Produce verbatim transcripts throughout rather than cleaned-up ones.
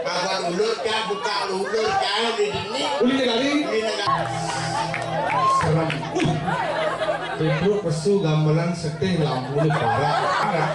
Kabar ulur ka, buka ulur ka, di dini. Uli negari. Uli negari. Salam. Pesu gamelan setih lampu ni parah. Parah.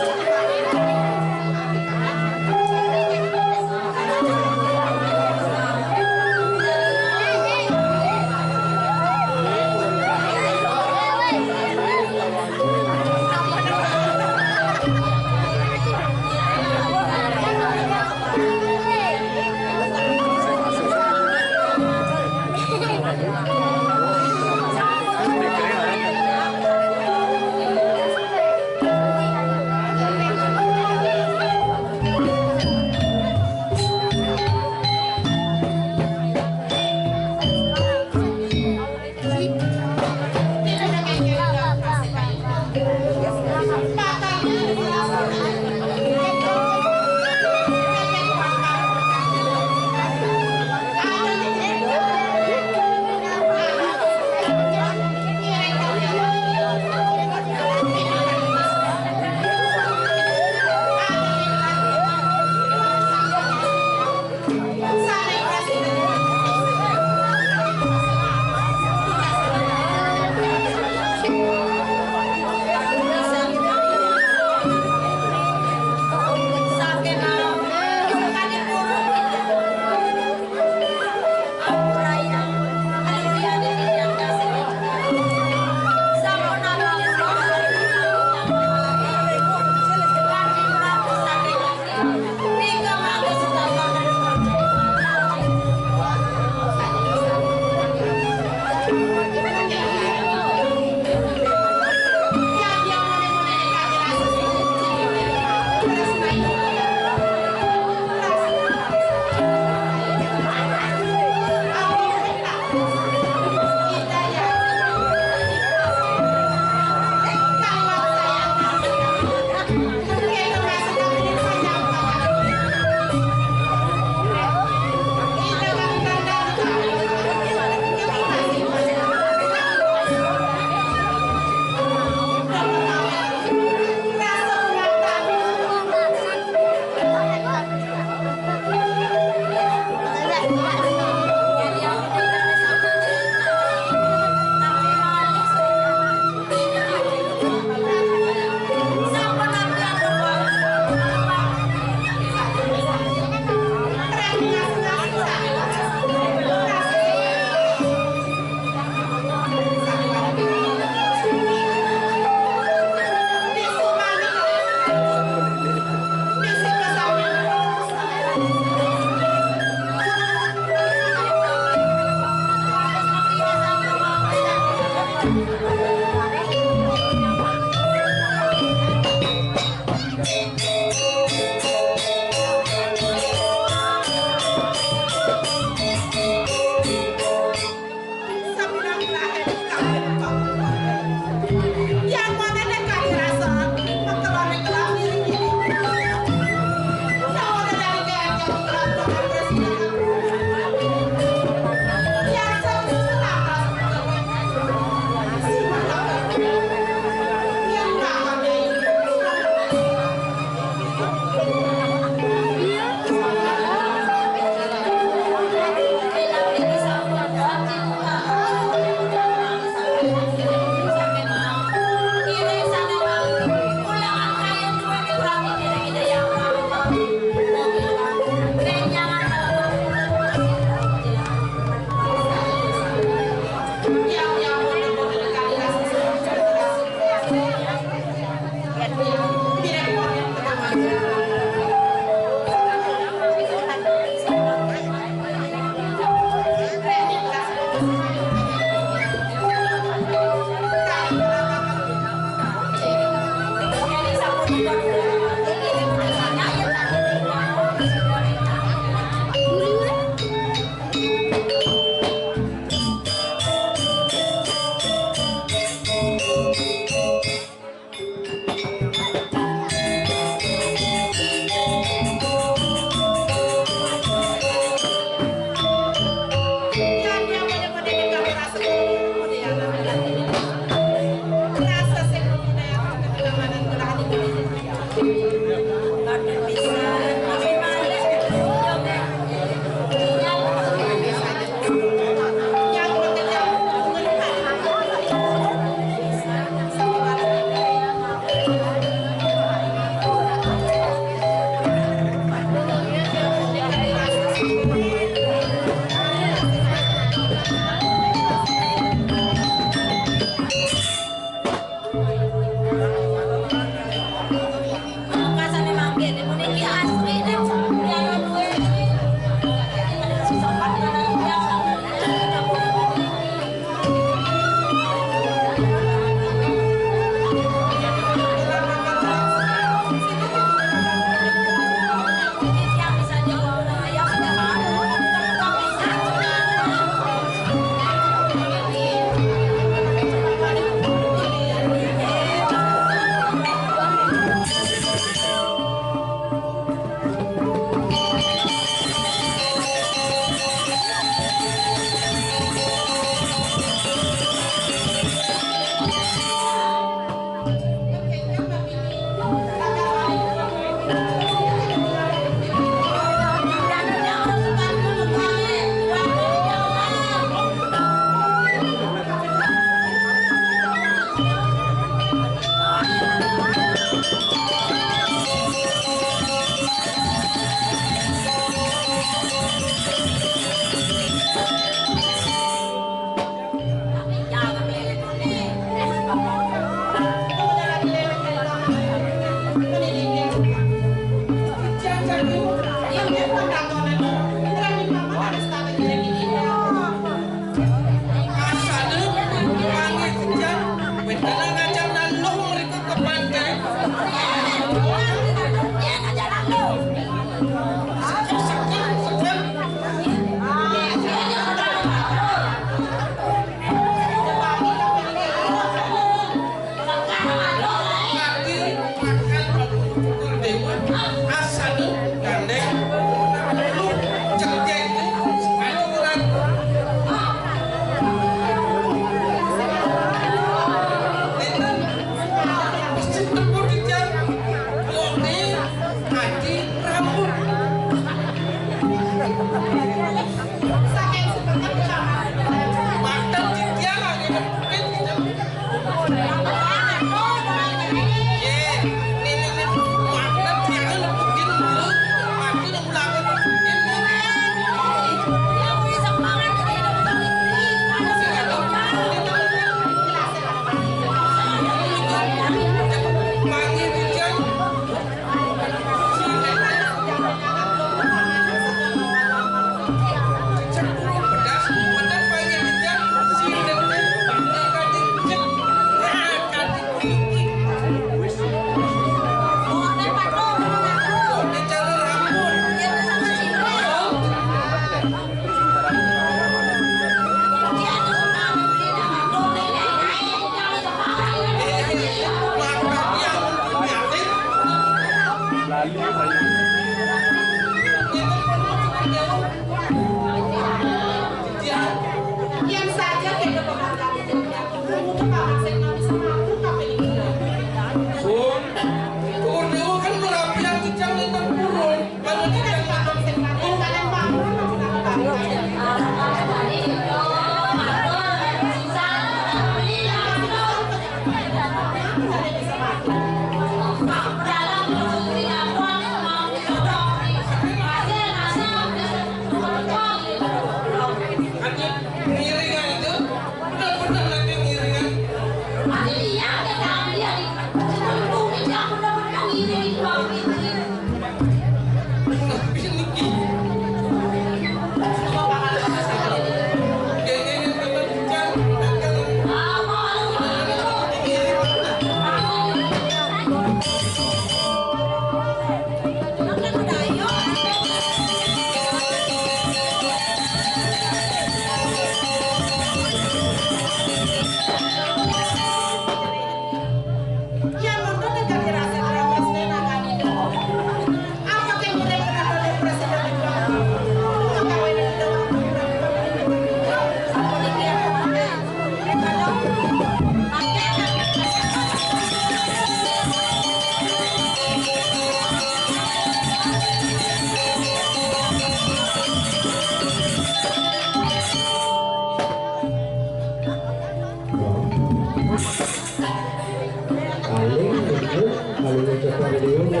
Paling itu, paling itu dari dulu, ya.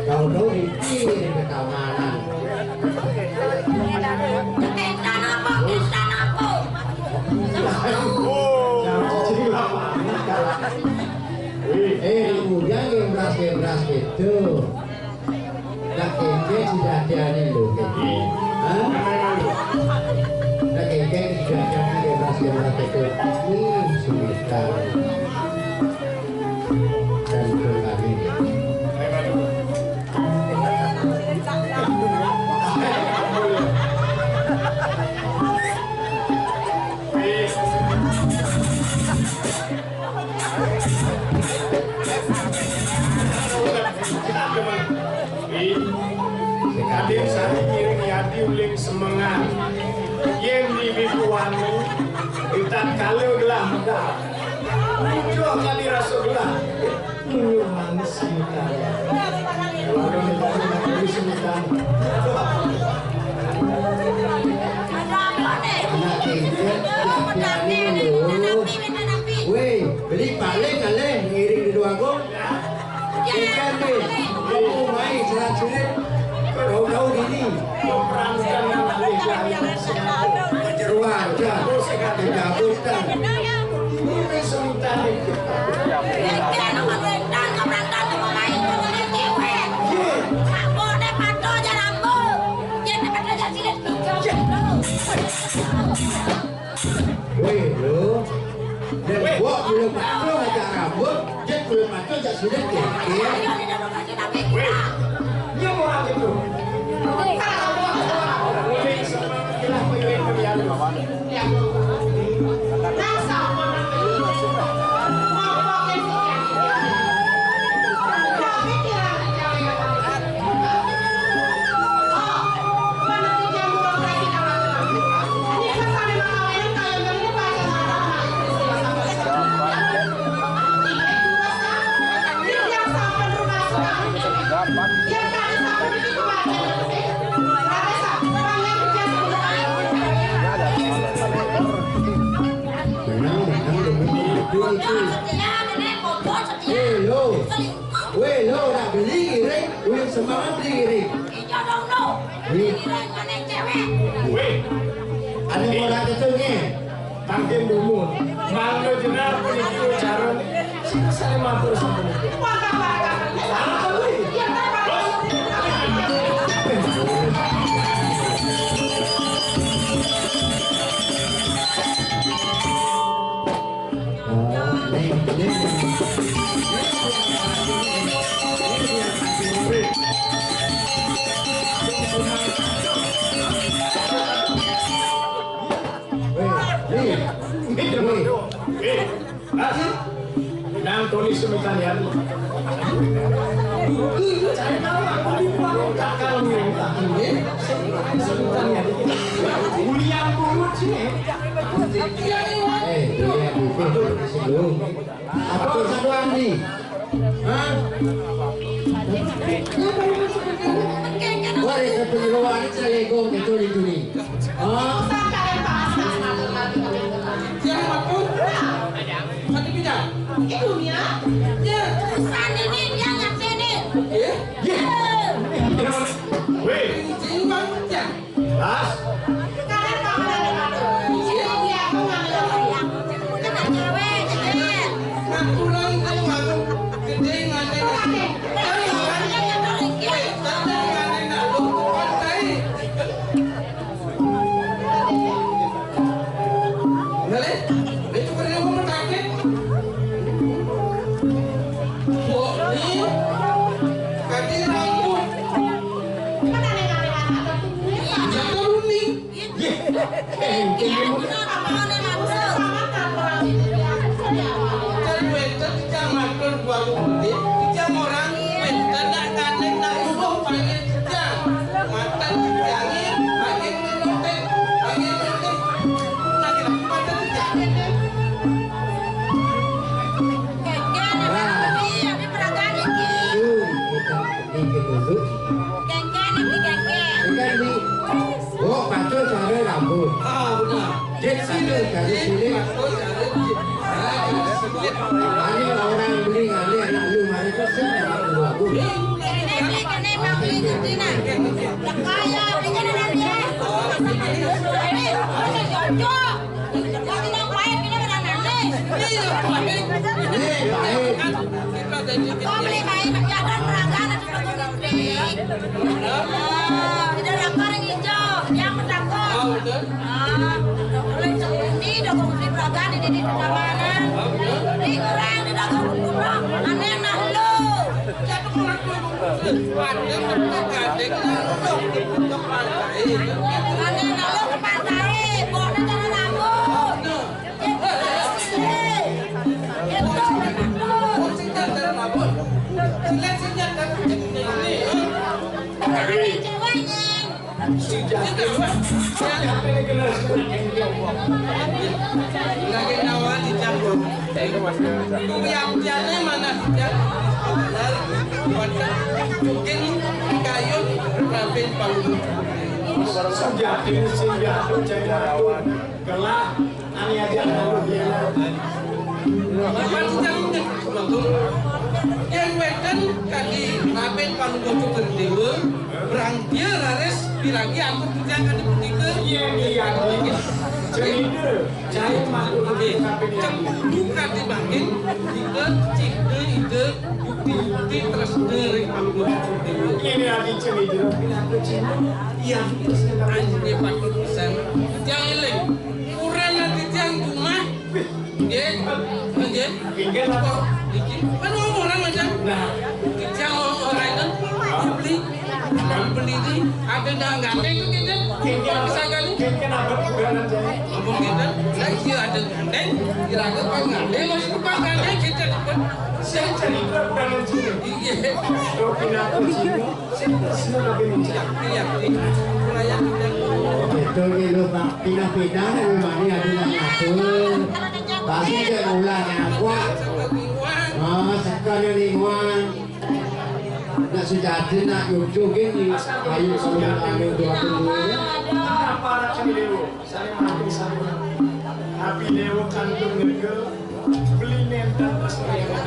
Tahu-tahu ini, ini keamanan. Wih, Eh, nak bujang gebras-gebras gitu. Nak kengkeng sudah jadi lo gitu. Hah? Nak kengkeng sudah jadi gebras-gebras gitu. Ih, sudah. Dan itu lagi. Kadin sari ngiring yadi uling semengan. Yen di bibuan, itat kala gelah medal. Muncul kali rasa gelah. Minum manis semeton. Warung itu manis semeton. Anak tingkat, tapi anu dulu. Weh, beli paling aleh ngiring di dua gol. Ikan deh, kamu main serat sulit. Tahu-tahu gini. Jeruan, dah. Dicabut, dah. Ini semeton. Weh, lo. Yen gua belum maco aja rambut, yen belum maco aja sudah kikir. Weh, nyo orang itu. Menang, menang, menang. Weh, lo. Weh, lo, nak beli iring, weh, semangat beli iring. Weh. Ada orang itu ni. Tangkim dumun. Mangga jenar puniki ucaran. Sing sare matur sampun. Eh, eh, eh, eh, Mas, nang tulis sebutan ya. Cari tahu aku di warung takal nih, tak ini, sebutan ya. Ulian bungut sini. Eh, iya, Bu, Bu, Bu, sebelum. Apa satu Andi? Hah? Wah, itu penyeruan itu saya gong, itu di dunia. Oh. Siapa pun? Satu bidang. Itu dunia. Ya. Pesan ini dia ngasih nih. Eh? Weh. Ini bang, ya. Las. Jatuh kuning. Kan wénten tiyang matur dua puluh menit, tiyang orang wénten nak nganing nak lungguh panggih tiyang. Matur tiyangé, panggih nurutin, panggih nurutin. Lagi lagi matur tiyang. Ini dulu. Ikan di. Oh, pacul cara rambut. Ah, benar. Cek satu cara sulit. Ini orang beli ngalih anak lu, mari tuh sih, anak lu aku. Ini baik. Kau beli bayi, ya kan, berangkat, ada tukang kritik. Ah, tidak ada orang yang hijau, yang bertakwa. Ah, betul. Ah, oleh ini, dukung di berangkat, ini di keamanan. Di kurang, di dukung kurang. Aneh, nah, lu. Ada, ada, ada, ada. Aneh, nah, lu ke pantai, bawa dia jalan rambut. Lagi nawa di jago. Yang tiada mana sejak dari mungkin kayun rapin palu. Sejati sehingga aku jadi kelah. Kami aja nggak bilang. Bapak tidak ingat, Bagong. Yang wédon kadi Raden Panunggucu Gerdéwa, brangdia raris piragi ampun titiang kadi punika. Iya, iya, iya. Cerita, jahit mantul. Oke. Cemburu kadi mangkin, nika cihna Ida yukti-yukti tresna ring Panunggucu Gerdéwa. Ini lagi cerita, pinaka cinta. Iya, terus kenapa? Anjing patut pisan. Titiang éling. Kurang ati titiang jumah. Nggih. Nggih. Nggih, Pak. Niki. Kan orang-orang aja. Nah. Titiang orang itu beli. Beli ini ada dah gandeng itu kita. Nggih, nggih. Bisa kan? Nggih, nggih, napa kurang aja? Ampun kita. Lah iya ada gandeng. Kira-kira Pak gandeng masih Pak gandeng kita dapat. Saya cerita kurang aja. Iya. Kalau pinaka cinta. Betul gitu, Pak. Pindah-pindah, memangnya ada yang ngatur. Pasti dia mula nyawa. Oh, sekarang ini muan. Nak sejati, nak cucu gini. Ayo, sudah anu dua puluh ya. Kenapa anak kami dulu? Saya mati sama. Tapi dewa kandung negeri beli mental pas mereka.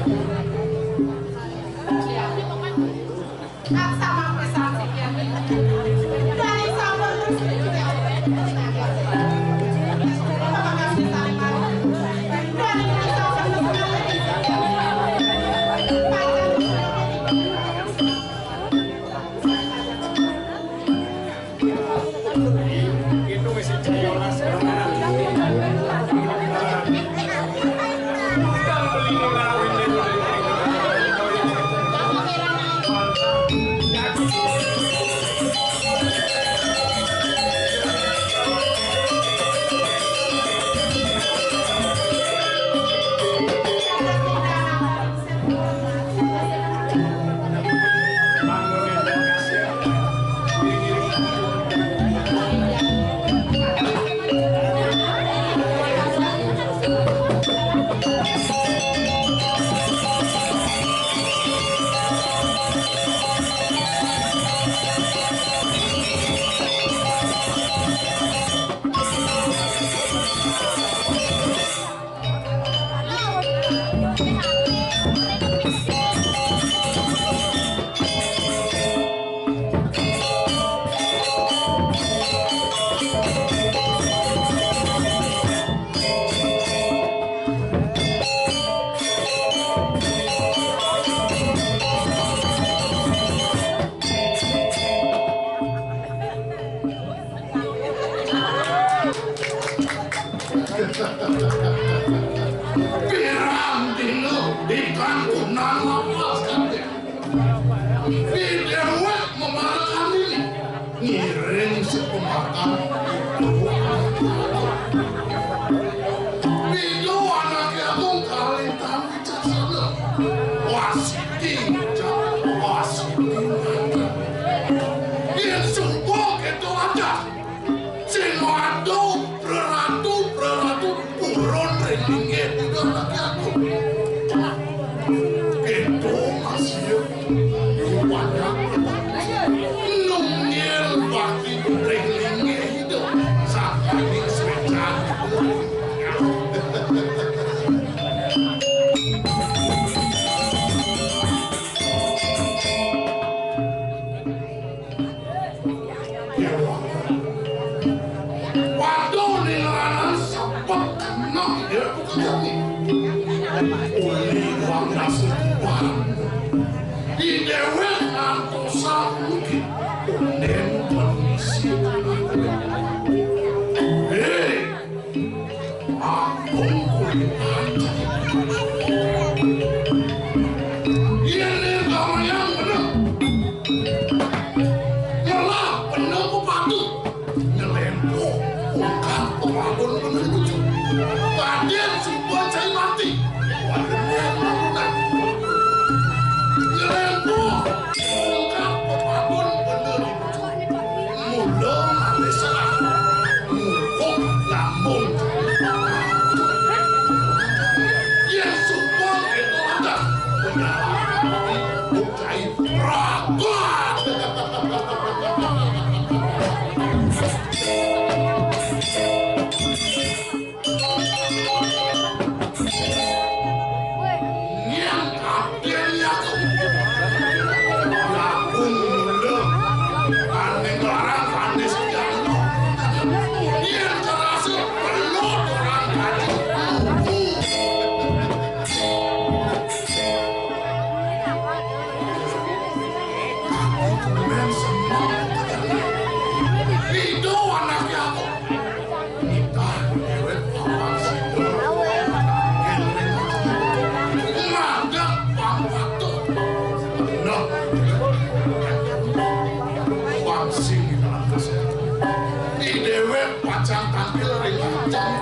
Pirang dina di kangkunan lapas kabéh. Di déwék memarakan diri. Ngiring si pemakan. Pido anaké agung kalintang wicaksana. Wasiti, wasiti. Yén sumpah kéto aja. Sing madu, praratu, praratu, purun ring linggih Ida Rakyatku. Kéto masih banyak nunggil bakti ring linggih Ida. Sakadi swecan. Waduh, nilana sepet kena ya, bukan jami. Uli wang nasi buang. Men semua. Itu anaknya aku. Nitah dewek papan sida. Ngadeg pang patuh. Nah, pang sing di dalam kasih. Di dewek pacang tampil ring ajang.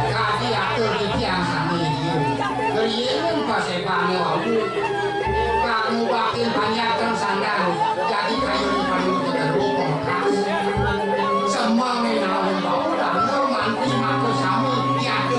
Kadi atur titiang sami. Riyen pasepane wau. Kang baktin panjak kang sandang. Jadi kayun panu keteru pengkas. Semang menawi bau dana manti maka sami. Tiada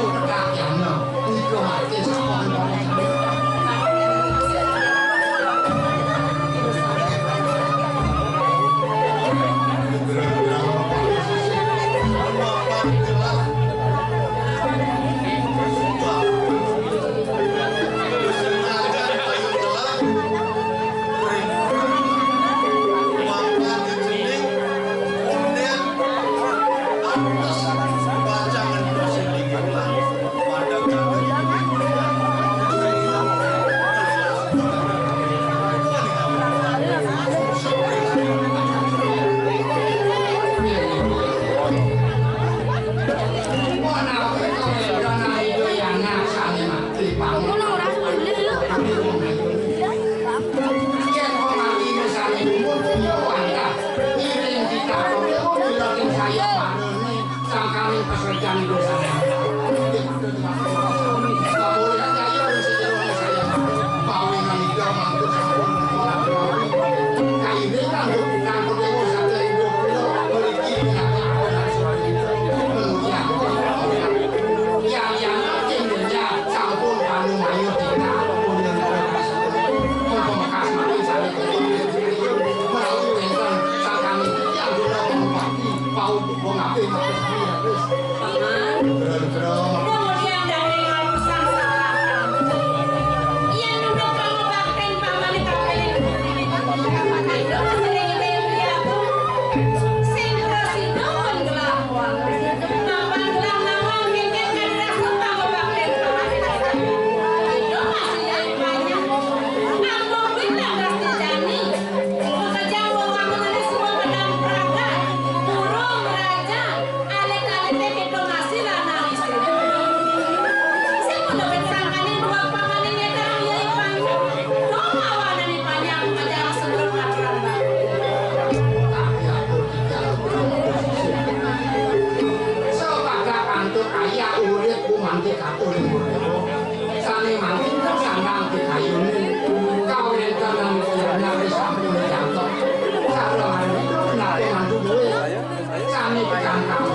Urip ku manti katon ing urip. Sane manti sandang dikayuni. Kawéntenan sirahnya wis sampun jantok. Sareng anu kenapa mantu duwe. Sane dikangkang